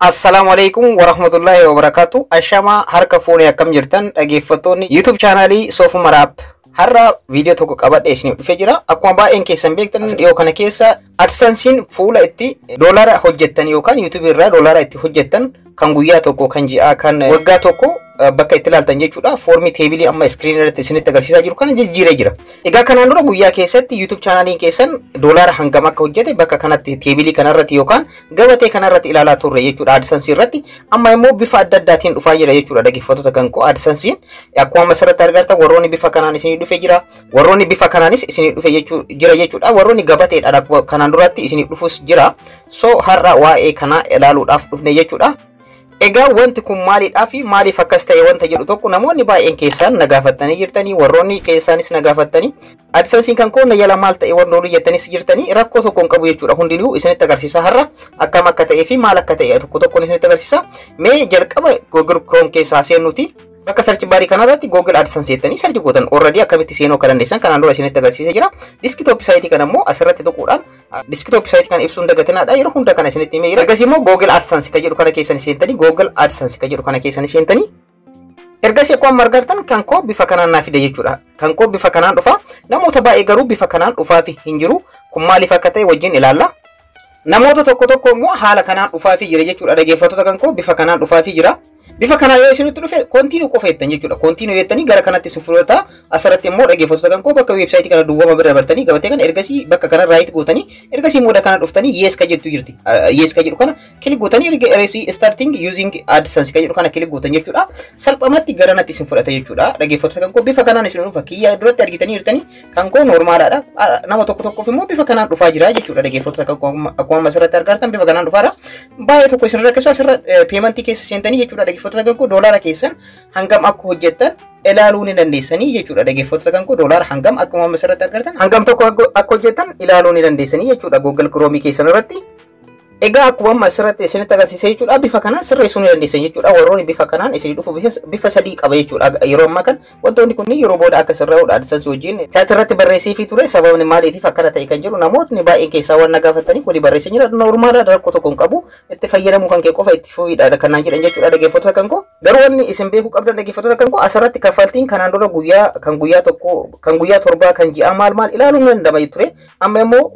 Assalaamu alaikum warahmatullahi wabarakatuh. Ashamaa, harka fuunee, akkam jirtan dhaggeeffattoonni YouTube chaanaalii Soofuma Raap? Har'a viidiyoo tokko qabadhee isiniif dhufee jira. Akkuma baay'een keessan beektan, dhiyoo kana keessa AdSense'n fuula itti doolara hojjettan yookaan YouTube irraa doolara itti hojjettan kan guyyaa tokko, kan ji'aa, kan waggaa tokko bakka itti ilaaltan jechuudha. Foormii teebilii amma iskiriin irratti isinitti agarsiisaa jiru kana jijjiiree jira. Egaa kanaan dura guyyaa keessatti YouTube chaanaaliin keessan doolara hangam akka hojjete bakka kanatti teebilii kanarratti yookaan gabatee kanarratti ilaalaa turre jechuudha AdSense irratti. Amma immoo bifa adda addaatiin dhufaa jira jechuudha, dhaggeeffattoota kan koo. AdSense'n akkuma amma asirratti argartan warroonni bifa kanaan isinii dhufee jira. Warroonni bifa kanaanis isinii dhufe jira jechuudha. Warroonni gabateedhaan akkuma kanaan duratti isinii dhufus jira. So har'a waa'ee kanaa ilaaluudhaaf dhufne jechuudha. Egaa wanti kun maalidhaa fi maaliif akkas ta'e wanta jedhu tokko namoonni baay'een keessaan na gaafattanii jirtanii, warroonni keessaanis na gaafattanii, AdSense'n kan koo na jala maal ta'e warroonni jettanis jirtanii, rakkoo tokko hin qabu jechuudha. Hundinuu isinitti agarsiisa, har'a akkam akka ta'ee fi maal akka ta'e tokko tokkoon isinitti agarsiisa. Mee jalqaba Google Chrome keessaa seennuti. Bakka search barii kanarratti Google AdSense jettanii search gootan. Already akkamitti seenuu akka dandeessan kanaan dura isinitti agarsiisee jira. Desktop site kana immoo asirratti tuquudhaan desktop site kana ibsuun dagatinaadha. Yeroo hunda kana isinitti himee jira. Ergasii immoo Google AdSense kan jedhu kana keessan seentanii, Google AdSense kan jedhu kana keessan seentanii, ergasii akkuma argartan kan koo bifa kanaan naa fide jechuudha. Kan koo bifa kanaan dhufa. Namoota baay'ee garuu bifa kanaan dhufaafi hin jiru. Kun maaliif akka ta'e wajjin ilaalla. Namoota tokko tokko immoo haala kanaan dhufaafii jira jechuudha. Dhaggeeffattoota kan koo, bifa kanaan dhufaafii jira. Bifa kanaan yoo isinitti dhufe continue qofa jettan jechuudha. Continue jettanii gara kanatti isin fudhata. Asirratti immoo, dhaggeeffattoota kan koo, bakka weebsaayitii kana duwwama bira dabartanii gabatee kana ergasii bakka kana right gootanii, ergasii mooda kana dhuftanii yes ka jettu jirti. Yes ka jedhu kana click gootanii, ergasii starting using AdSense ka jedhu kana click gootan jechuudha. Salphumatti gara natti isin fudhata jechuudha. Dhaggeeffattoota kan koo, bifa kanaan isin dhufa. Kiyya duratti argitanii jirtanii, kan koo noormaalaadha. Nama tokko tokkoof immoo bifa kanaan dhufaa jira jechuudha. Dhaggeeffattoota kan koo, akkuma asirratti argartan bifa kanaan dhufaara. Baay'ee tokko isin rakkisu, asirra paymentii keessa seentanii jechuudha. Dhaggeeffattoota kan koo, doolaara keessan hangam akka hojjettan ilaaluu ni dandeessanii jechuudha. Dhaggeeffattoota kan koo, doolaara hangam akkuma asirratti argartan hangam tokko akka hojjettan ilaaluu ni dandeessanii jechuudha Google Chrome keessan irratti. Egaa akkuma amma asirratti isinitti agarsiise jechuudha, bifa kanaan sirreessuu ni dandeessan jechuudha. Warroonni bifa kanaan isinii dhufu bifa sadii qaba jechuudha. Yeroo ammaa kan wantoonni kunniin yeroo booda akka sirraa'uudha AdSense wajjin chat irratti barreessee fi ture. Sababni maaliitiif akkana ta'e kan jedhu namootni baay'een keessaa waan na gaafataniif walii barreessee jira. Noormaala, rakkoo tokko hin qabu, itti fayyadamuu kan kee qofa itti fufiidha kanaan jedhan jechuudha, dhaggeeffattoota kan koo. Garuu wanni isin beekuu qabdan, dhaggeeffattoota kan koo, asirratti kaffaltiin kanaan dura guyyaa kan guyyaa tokko, kan guyyaa 7, kan ji'a maal maal ilaaluun ni danda'ama ture. Amma immoo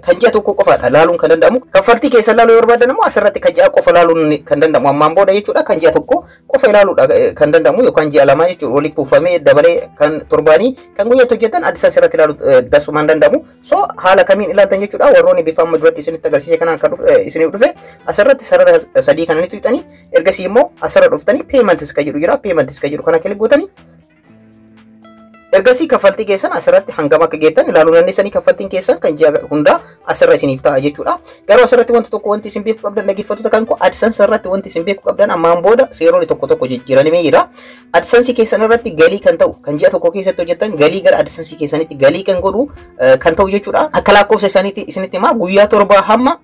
kan ji'a tokko qofaadha laaluun kan danda'amu. Kaffaltii keessa ilaaluu yoo barbaadan immoo asirratti kan ji'a qofa laaluun kan danda'amu ammaan booda jechuudha. Kan ji'a tokko qofa ilaaluudha kan danda'amu yookaan ji'a 2 jechuudha. Walitti kuufamee dabalee kan torbaanii, kan guyyaatti hojjetan AdSense irratti ilaaluu dasumaan danda'amu. So haala kamiin ilaaltan jechuudha? Warroonni bifa amma duratti isinitti agarsiise kanaan kan isiniif dhufe, asirratti sarara sadii kana ni tuqxanii, ergasii immoo asirra dhuftanii payments kan jedhu jira. Payments kan jedhu kana click gootanii, ergasii kaffaltii keessan asirratti hangam akka geettan ilaaluu dandeessanii, kaffaltiin keessan kan ji'a hundaa asirra isiniif ta'a jechuudha. Garuu asirratti wanta tokko wanti isin beekuu qabdan, dhaggeeffattoota kan koo, AdSense irratti wanti isin beekuu qabdan ammaan booda seeronni tokko tokko jijjiiramee jira. AdSense keessan irratti galii kan ta'u, kan ji'a tokko keessatti hojjettan galii gara AdSense keessanitti galii kan godhu kan ta'u jechuudha. Akka lakkoofsa isaaniitti isinitti himaa, guyyaa 7 hamma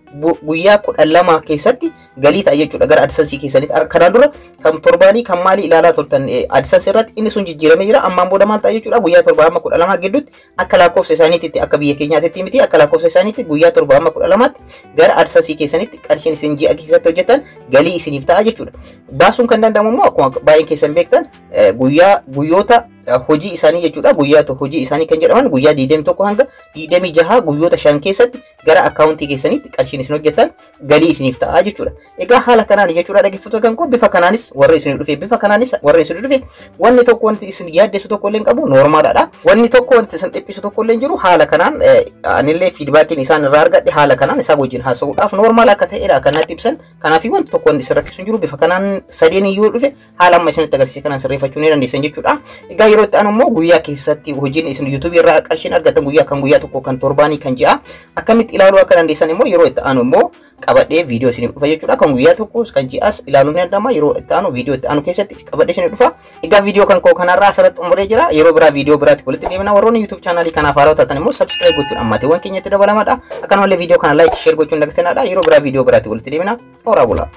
guyyaa 12 keessatti galii ta'a jechuudha gara AdSense keessanitti. Kanaan dura kan torbaanii, kan maalii ilaalaa turtan AdSense irratti, inni sun jijjiiramee jira. Ammaan booda maal ta'a jechuudha? Guyyaa 7 hamma 12 gidduutti akka lakkoofsa isaaniitti, akka biyya keenyaatti miti, akka lakkoofsa isaaniitti guyyaa 7 hamma 12tti gara AdSense keessanitti qarshiin isin ji'a keessatti hojjetan galii isiniif ta'a jechuudha. Baasuun kan danda'amu immoo akkuma baay'een keessan beektan guyyaa guyyoota hojii isaanii jechuudha. Guyyaa hojii isaanii kan jedhaman guyyaa 21 hanga 26, guyyoota 5 keessatti gara akkaawuntii keessanitti qarshiin isin hojjetan galii isiniif ta'a jechuudha. Egaa haala kanaan jechuudha, dhaggeeffattoota kan koo, bifa kanaanis warri isin dhufe, bifa kanaanis warri isin dhufe, wanni tokko wanti isin yaaddeessu tokko illee hin qabu, noormaalaadha. Wanni tokko wanti isin dhiphisu tokko illee hin jiru. Haala kanaan anillee feedbackiin isaan irraa argadhe haala kanaan isaa wajjin haasa'uudhaaf normal akka ta'edha kan natti ibsan. Kanaafii wanti tokko wanti isin rakkisu hin jiru. Bifa kanaan sadeen iyyuu dhufe haala amma isinitti agarsiise kanaan sirreeffachuu ni dandeessan jechuudha. Egaa yeroo itti aanu immoo guyyaa keessatti hojiin isin YouTube irraa qarshiin argatan guyyaa kan guyyaa tokko, kan torbaanii, kan ji'a akkamitti ilaaluu akka dandeessan immoo yeroo itti aanu immoo qabadhee viidiyoo isiniif dhufa jechuudha. Kan guyyaa tokkos kan ji'as ilaaluu ni danda'ama. Yeroo itti aanu viidiyoo itti aanu keessatti qabadhee isiniif dhufa. Egaa viidiyoo kan koo kanarraa asirratti xumuree jira. Yeroo biraa viidiyoo biraatti walitti deemna. Warroonni YouTube chaanaalii kanaaf haaraa taatan immoo subscribe gochuun maatiiwwan keenyatti dabalamadha. Akkanumallee viidiyoo kana like, share gochuun dagatinaadha. Yeroo biraa viidiyoo biraatti walitti deemna. Horaa bulaa.